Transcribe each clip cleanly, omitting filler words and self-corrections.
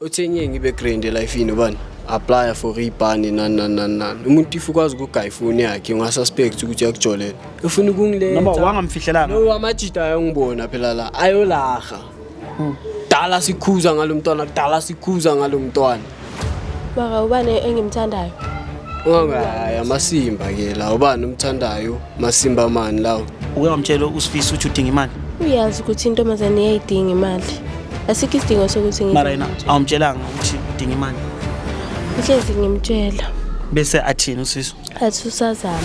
Uthe ngeke ngibe grand elifini ubani? Apply for ibhani nani nani nani nani. Umuntu if ukwazi ukugaya ifoni yakhe ungasuspect ukuthi uyakujolela. Ufuna ukungiletha. Noma wangamfihlelanga. No, amajita ayongibona phela la. Ayolaha. Dala sikhuza ngalomntwana, dala sikhuza ngalomntwana. Mara ubani engimthandayo? Ungayi amasimba ke la ubani umthandayo? Masimba mani lawo. Uke wamtshela uSifiso ukuthi udinga imali. Uyazi ukuthi intombazane iyayidinga imali. Asikho isidingo sokuthi ngize Mara yena ngimtshele. awumtshelanga ukuthi udinga imali. Ngihlezi ngimtshela. Bese athini uSifiso? Athi usazama.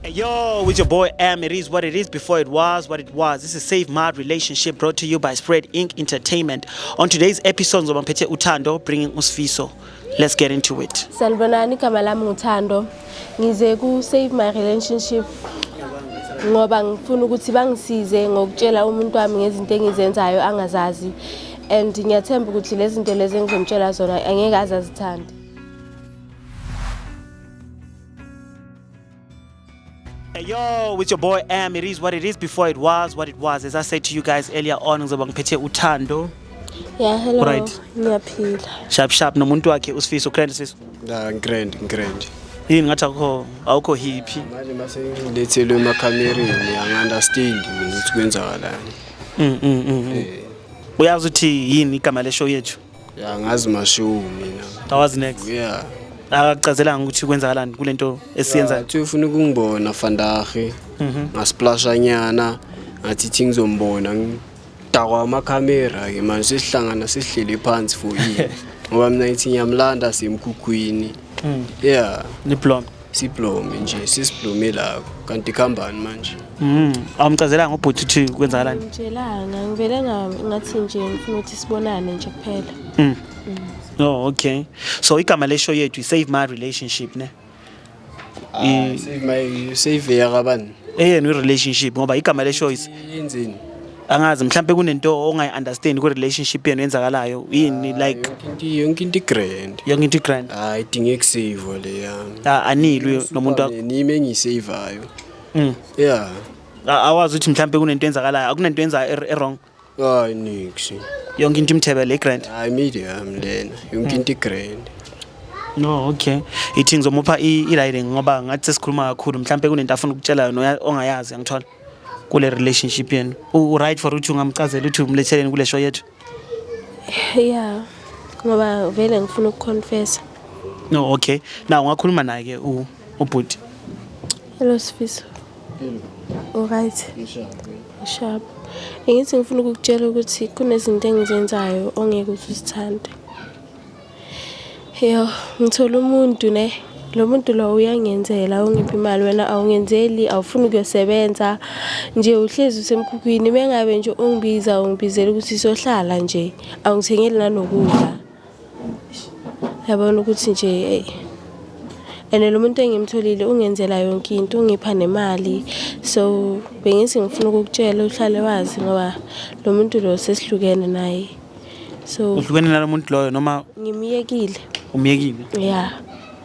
Hey, yo, with your boy M. It is what it is before it was what it was. This is Save My Relationship brought to you by Spread Inc. Entertainment. On today's episode, ngizoba ngiphethe uThando bringing uSifiso. Let's get into it. Sanibonani, igama lami nguThando. Ngize ku Save My Relationship ngoba ngifuna ukuthi bangisize ngokutshela umuntu wami ngezinto engizenzayo angazazi, and ngiyathemba ukuthi lezi zinto lezi engizomtshela zona angeke aze azithande. Hey, yo, with your boy M. It is what it is before it was what it was. As I said to you guys earlier on, ngizoba ngiphethe uThando. Yeah, hello. Right. Ngiyaphila. Sharp sharp nomuntu wakhe uSifiso. Grand Sifiso. La grand grand. Yini ngathi awukho hippie. Manje mase ngilethelwe emakhamereni angi-understand mina ukuthi kwenzakalani. Uyazi ukuthi yini igama le show yethu? Ya ngazi mashow mina. Awazi next. Yeah. Akakuchazelanga ukuthi kwenzakalani kulento esiyenzayo. Uthi ufuna ukungibona vandaag. Ngasplasha nyana ngathi thi ngizombona ngidakwa amakhamera ke manje sesihlangana sesihlele phansi for yini. Ngoba mina ngithi ngiyamlanda semkhukhwini. Yeah, Niblom. siblome nje, sisiblome lapho. Kanti khambani manje? Awumchazelanga ubhuti ukuthi kwenzakalani. Ngimtshelanga, ngivele ngathi nje ngifuna ukuthi sibonane nje kuphela. Oh, okay. So igama le show yethu Save My Relationship ne. Ah, save my save yakabani? Eyenu relationship ngoba igama le show is Yenzeni? angazi mhlambe kunento ongayi understand ku relationship yenu yenzakalayo. Yini like Yonke into grand. yonke into grand. Hayi idinga ukusave le yami. Ah, anilwi nomuntu wakho. Nimi engiyisevayo. Yeah. Awazi ukuthi mhlambe kunento enzakalayo. Akunento yenza e wrong. Hayi nix. Yonke into imthebele grand. Hayi medium lena. Yonke into grand. No, okay. Ithi ngizomupha i-riding ngoba ngathi sesikhuluma kakhulu mhlambe kunento afuna ukutshela yona ongayazi angithola kule relationship yenu. U right for ukuthi ungamchazela ukuthi umletheleni kule show yethu. Yeah. Ngoba vele ngifuna ukuconfessa. No, okay. Now ungakhuluma naye ke ubhuti. Hello Sifiso. Alright. Sharp. Ngithi ngifuna ukukutshela ukuthi kunezinto engizenzayo ongeke uzithande. Yo, ngithola umuntu ne. Lo muntu lo uyangenzela, ungipha imali, wena awungenzeli, awufuni ukuyosebenza. Nje uhlezi usemkhukhwini, mengabe nje ungibiza ungibizela ukuthi sohlala nje, awungithengeli nanokudla. Yabona ukuthi nje hey. And lo muntu engimtholile ungenzela yonke into, ungipha nemali. So bengithi ngifuna ukukutshela uhlale wazi ngoba lo muntu lo sesihlukene naye. So Uhlukene nalo muntu loyo noma ngimyekile. umyekile? Yeah.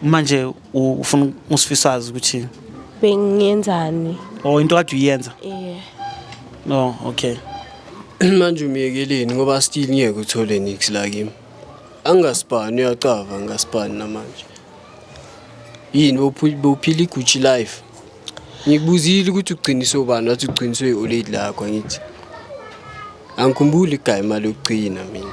Manje ufuna usifisazi ukuthi Bengiyenzani? oh into kade uyenza. Yeah. No, okay. Manje umiyekeleni ngoba still ngeke uthole nix la kimi. Angasipani uyacava angasipani namanje. Yini bowuphila iGucci life? Ngikubuzile ukuthi ugciniswe ubani wathi ugciniswe i-olady lakho angithi. Angikhumbuli igaya imali yokugcina mina.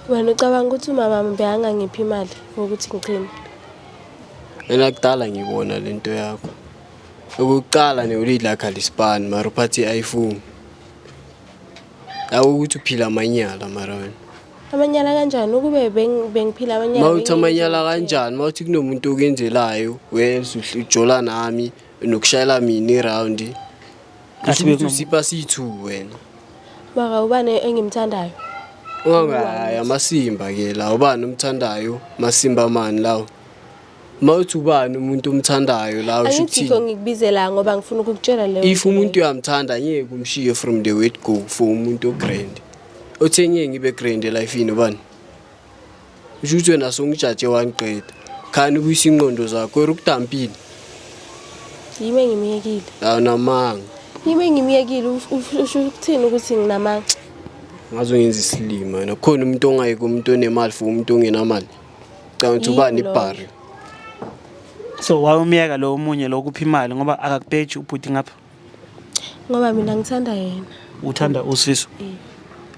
Wena ucabanga ukuthi umama bekangangiphi imali wokuthi ngigcine? Mina kudala ngibona lento yakho. Okokuqala ne-olady lakho alisipani mara uphathe i-iPhone. Awu ukuthi uphila amanyala mara wena. Amanyala kanjani? Ukube bengiphila amanyala. Mawuthi amanyala kanjani? Mawuthi kunomuntu okenzelayo, wena ujola nami nokushayela mina iround. Athi Athi usipha siyi-2 wena. Mara ubani engimthandayo? Ungayi amasimba ke la ubani umthandayo? Masimba mani lawo. Mawuthi ubani umuntu omthandayo la usho Angithi ukuthini? ngikubizela ngoba ngifuna ukukutshela leyo. If umuntu uyamthanda ngeke umshiye from the word go for umuntu ogrand. Othe ngeke ngibe grand elifini ubani? Usho ukuthi wena songijaje wangiqeda. Khani ubuyisa ingqondo zakho wena ukudampile. Yimi engimyekile. Awunamanga. Ngibe ngimyekile usho ukuthini ukuthi nginamanga? Ngazongenza isilima wena. Khona umuntu ongayeki umuntu onemali for umuntu ongenamali. Canga ukuthi ubani Yini loyo? ibhari. So wayumyeka lo omunye lo kuphi imali ngoba akakubheji ubhuti ngapha. Ngoba mina ngithanda yena. Uthanda uSifiso.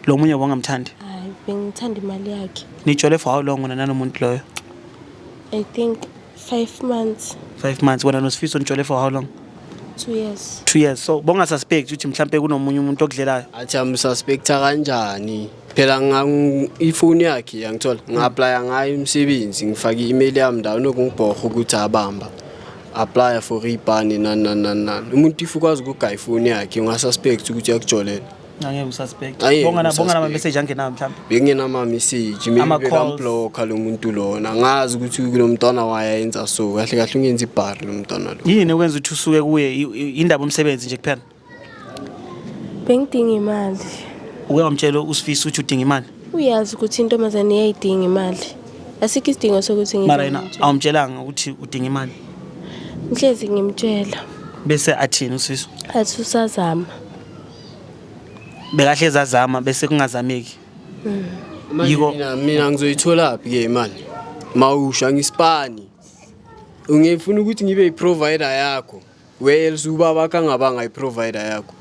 Lo munye wangamthandi. Hayi, bengithanda imali yakhe. Nijole for how long wena nalomuntu loyo? I think 5 months, 5 months wena noSifiso nijole for how long? 2 years. 2 years. So bongasuspect ukuthi mhlambe kunomunye umuntu okudlelayo. Athi amsuspecta kanjani? Phela ifoni yakhe yangithola. Nga-applya ngayo umsebenzi, ngifake i-email yami ndawo nokungibhoha ukuthi abamba. Apply for ibhani nani nani nani nani. Umuntu if ukwazi ukugaya ifoni yakhe ungasuspect ukuthi uyakujolela. Angeke ususpect. Angeke Bongana bongana ama ususpect. message angenayo mhlambe. Bengenama-message maybe Ama-calls. bekamblocka lo muntu lona. Angazi ukuthi lo mntwana wayenza so kahle kahle ungenza ibhari lo mntwana lo. Yini okwenza ukuthi usuke kuye indaba umsebenzi nje kuphela? Bengidinga imali. Uke wamtshela uSifiso ukuthi udinga imali. Uyazi ukuthi intombazane iyayidinga imali. Asikho isidingo sokuthi ngize Mara yena ngimtshele. awumtshelanga ukuthi udinga imali. Ngihlezi ngimtshela. Bese athini uSifiso? Athi usazama. Bekahlezi azama bese kungazameki. Manje Yiko- mina ngizoyitholaphi ke imali? Mawusho angisipani. Ungefuna ukuthi ngibe i-provider yakho. Where else ubaba kangabanga i-provider yakho?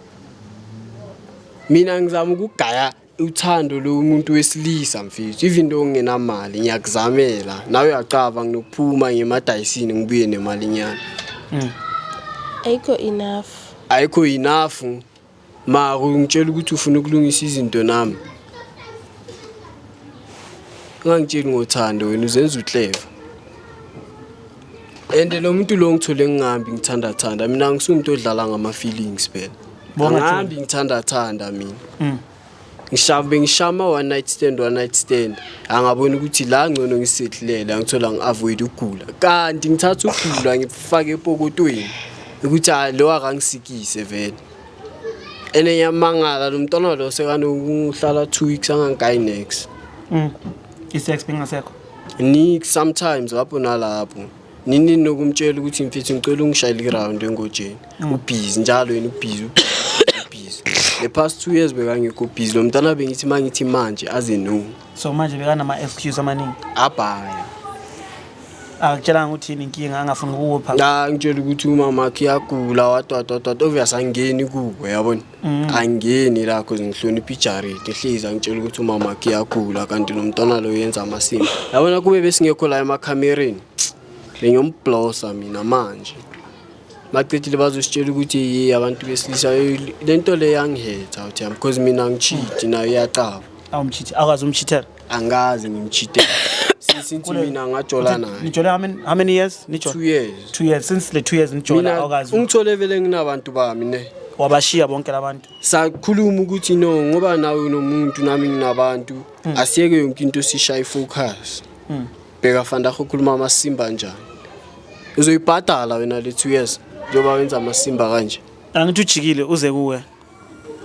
Mina ngizama ukugaya uthando lo muntu wesilisa mfethu even though ngingenamali ngiyakuzamela nawe uyacava nginokuphuma ngemadayisini ngibuye nemali nyana. Ayikho enough. Ayikho enough mara ungitshela ukuthi ufuna ukulungisa izinto nami. Ungangitsheli ngothando wena uzenza uclever. And lo muntu lo ngithole ngingahambi ngithanda thanda mina ngisumuntu odlala ngama feelings phela. Bonga Angihambi ngithanda thanda mina. Ngishabe ngishama one night stand one night stand. Angabona ukuthi la ngcono ngisetlele angithola ngiavoid ukugula. Kanti ngithatha ukugula ngifake epokotweni ukuthi hayi lo akangisikise vele. Ene ngiyamangala lo mntwana lo sekanokuhlala 2 weeks angangayi next. Isex bengasekho. Nix sometimes lapho nalapho. Nini nokumtshela ukuthi mfethu ngicela ungishayele iround engojeni. Ubhizi njalo yena ubhizi ubhizi. The past 2 years bekangekho busy lo mntwana bengithi mangithi manje aze no. So manje bekanama excuse amaningi. Abhaya. Akutshelanga ukuthi yini inkinga angafuni ukupha. La ngitshela ukuthi umama wakhe uyagula what what what what obvious angeni kubo yabona. Angeni la cause ngihlonipha ijaridi hlezi angitshela ukuthi umama wakhe uyagula kanti lo mntwana lo yenza amasimba. Yabona kube besingekho la emakhamereni. Bengiyomblosa mina manje. Baqedile bazositshela ukuthi yi abantu besilisa lento le yangihetha uthi yami because mina ngicheat nayo iyacaba. Awumcheat, akwazi umcheatela. Angazi ngimcheate. Since mina ngajola naye. Nijole how many years? Nijole 2 years. 2 years since le 2 years nijola Mina awukazi. ungithole vele nginabantu bami ne. Wabashiya bonke labantu. Sakhuluma ukuthi no ngoba nawe unomuntu nami nginabantu asiyeke yonke into sishaye focus. Bheka fanda ukukhuluma amasimba njani. Uzoyibhadala wena le 2 years njengoba wenza amasimba kanje. Angithi ujikile uze kuwe.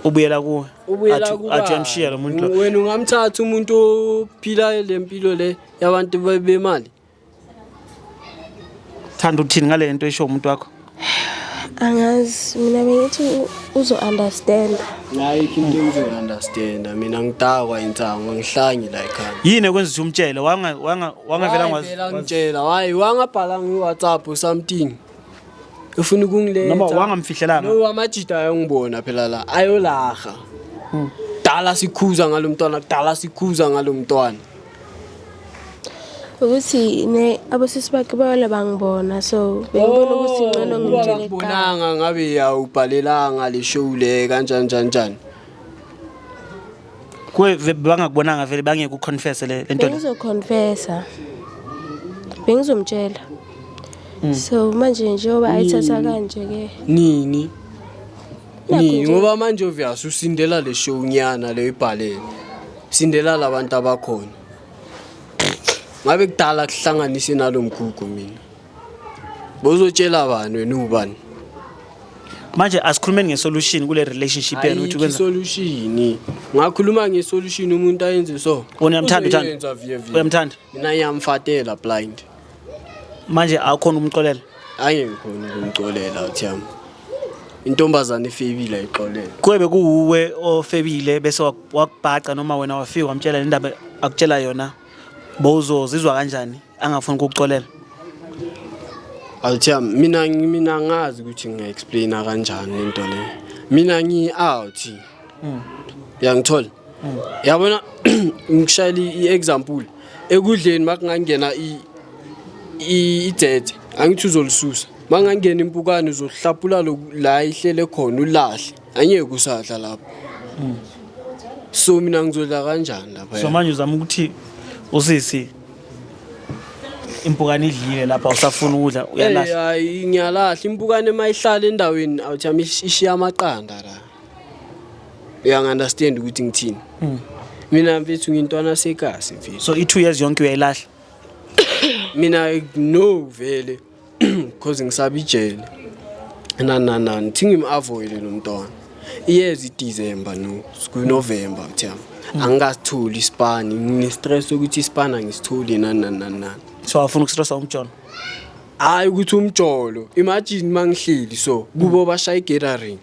Ubuyela kuwe. Ubuyela kuba. Athi uyamshiya lo muntu lo. Wena ungamthatha umuntu ophila le mpilo le yabantu bemali. Thanda uthini ngale nto esho umuntu wakho? Angazi mina bengithi uzo understand. Ayikho into engizoyi-understanda mina ngidakwa insango angihlanyi la ekhaya. Yini ekwenza ukuthi umtshele wanga wanga wangavela ngwazi. Wayivela ngitshela hayi wangabhala nge-WhatsApp or something. Ufuna ukungiletha. Noma wangamfihlelanga? No amajita ayongibona phela la ayolaha. Dala sikhuza ngalomntwana, dala sikhuza ngalomntwana. Ukuthi ne abosisi bakhe bayole bangibona so bengibona ukuthi ngcono ngimtshele kuqala. Bonanga ngabe awubhalelanga le show le kanjani njani njani. Kuwe bangakubonanga vele bangeke uconfess le lento le. Bengizoconfessa. Bengizomtshela. So manje njengoba ayithatha kanje ke. Nini? Nakho Nini nje. ngoba manje obvious usindela le show nyana le ibhalele. Sindela labantu abakhona. Ngabe kudala kuhlanganise nalomgugu mina. Bozotshela bani wena ubani? Manje asikhulumeni ngesolution kule relationship yenu ukuthi Ayikho kwenza. isolution. Ngakhuluma ngesolution umuntu ayenze so. Wena uyamthanda uthanda? Uzoyenza via via. Uyamthanda? Mina ngiyamfatela blind. Manje awukhona umxolela. Angikhona ukumxolela uthi yami. Intombazane efebile ayixolele. Kube kuwuwe ofebile bese wakubhaca noma wena wafika wamtshela le ndaba akutshela yona, bowuzozizwa kanjani angafuni ukukuxolela? Awuthi mina ngazi ukuthi nginga-explaina kanjani lento le. Mina ngi-out. Uyangithola? Yabona, ngikushayela i-example. Ekudleni makungangena idzedze, angithi uzolisusa. Makungangena impukane uzohlapula la ihlele khona ulahle. Angeke usadla lapho. So mina ngizodla kanjani lapha? So manje uzama ukuthi usisi impukane idlile lapha, awusafuni ukudla, uyalahla? Eh, hayi, ngiyalahla. Impukane mayihlala endaweni, awuthi yami, ishiya amaqanda la. Uyangi-understand ukuthi ngithini? Mina mfethu ngintwana sekasi mfethu. So i-2 years yonke uyayilahla? Mina no vele, cause ngisaba ijele. Nani nani nani, thi ngim-avoid lo mntwana. Iyeza iDecember, no ku-November, uthi yami angikasitholi isipani, ngine-stress sokuthi isipani angisitholi, nani nani nani nani. So awufuna ukustressa umjolo? Hayi, ukuthi umjolo, imagine mangihleli so kubo bashaya i-gathering,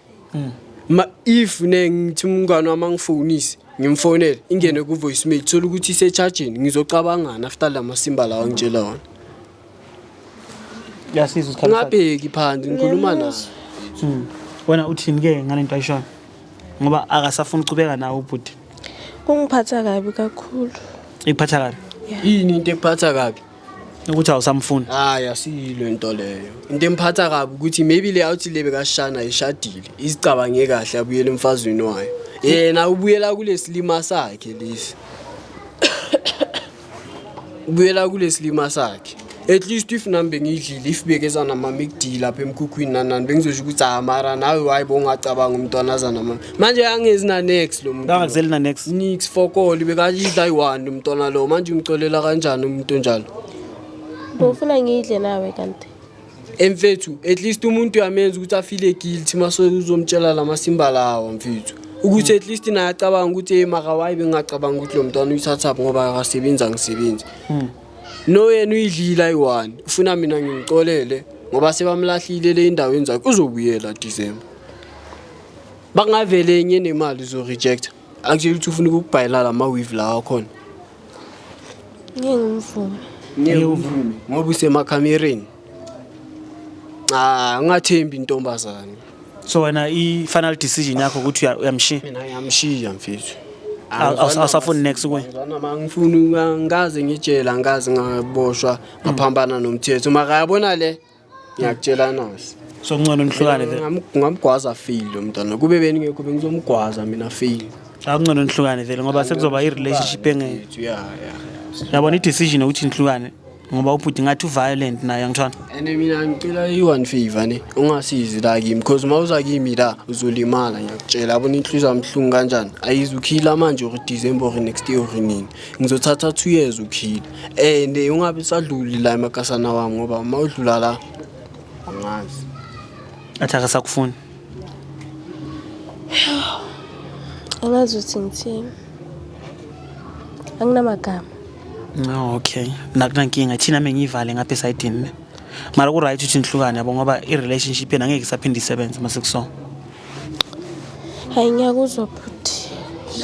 ma if ne ngithi umngane wami angifonise, ngimfonele ingene ku-voicemail, thola ukuthi ise-chargeni, ngizocabangana after la masimba lawa ngitshela wona. Uyasizwa isikhalo sakhe? Ngingabheki phansi, ngikhuluma naye. Wena uthini-ke ngalento ayishoyo, ngoba akasafuni ukuchubeka nawe ubhuti? Kungiphatha kabi kakhulu. Ikuphatha kabi? Yini into ekuphatha kabi? Ukuthi awusamfuni. Hayi, asiyilo into leyo. Into emphatha kabi ukuthi maybe le awuthi le bekashana ishadile, izicabange kahle, abuyele emfazweni wayo. Yena ubuyela kulesilima sakhe lesi, ubuyela kulesilima sakhe. At least if nami bengiyidlile, if bekeza nama-McD lapha emkhukhwini nani nani, bengizosho ukuthi ah, mara nawe wayi bowungacabanga umntwana aza nama. Manje angezi na-next lo muntu. Bangakuzeli na-next? Nix fokoli, bekayidla ayi-one umntwana lo. Manje umcolela kanjani umuntu onjalo? Bowufuna ngiyidle nawe kanti? Emfethu, at least umuntu uyamenza ukuthi afile guilty mase uzomtshela la masimba lawa mfethu, ukuthi at least naye acabanga ukuthi hey, mara wayi bengingacabanga ukuthi lo mntwana uyithathaphi, ngoba akasebenzi, angisebenzi. No, yena uyidlile ayi-one, ufuna mina ngimcolele ngoba sebamlahlile le endaweni zakhe. Uzobuyela December, bangavele enye nemali uzo-rejecta, akutshela ukuthi ufuna ukukubhayela la ma-weave lawa akhona. Ngeke ngimvume. Ngeke uvume ngoba usemakhamereni. Cha, ungathembi intombazane. So wena i-final decision yakho ukuthi uyamshiya? Mina ngiyamshiya mfethu. Awusafuni next kuye? Angizwana, angifuni, angikaze ngijela, angikaze ngaboshwa, ngaphambana nomthetho, mara yabona le ngiyakutshela nasi. So kungcono nihlukane vele? Ngamgwaza fail lo mntwana, kube beningekho bengizomgwaza mina fail. Akungcono nihlukane vele ngoba sekuzoba i-relationship enge Ya. Yabona, i-decision yokuthi nihlukane ngoba ubhuti ngathi u-violent naye, angithwana. And mina ngicela i-one favor ne, ungasizi la kimi, because uma uza kimi la uzolimala, ngiyakutshela. Yabona inhliziyo yami ibuhlungu kanjani, ayizukhila manje or December or next year or nini, ngizothatha 2 years ukukhila. And ungabe sadluli la emakasana wami, ngoba uma udlula la angazi. Athi akasakufuni. Angazi ukuthi ngithini, anginamagama. No, okay, nakunankinga, thina mengiyivale ngapha esayidini ne, mara ku-right ukuthi nihlukane yabo, ngoba i-relationship yena angeke isaphinde isebenze mase kuso. Hayi, ngiyakuzwa bhuti,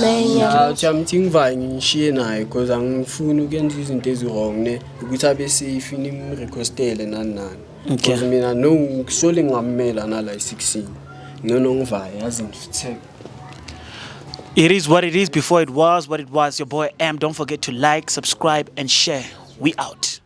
naye ngiyakuzwa. Uthi amthi ngivaye ngishiye naye because angifuni ukuyenza izinto ezi-wrong ne, ukuthi abe safe, nimrequestele nani nani. Because mina no ngisole ngingammela nala i-16, ngcono ngivaye, yazi ngifithe. It is what it is before it was what it was. Your boy M. Don't forget to like, subscribe, and share. We out.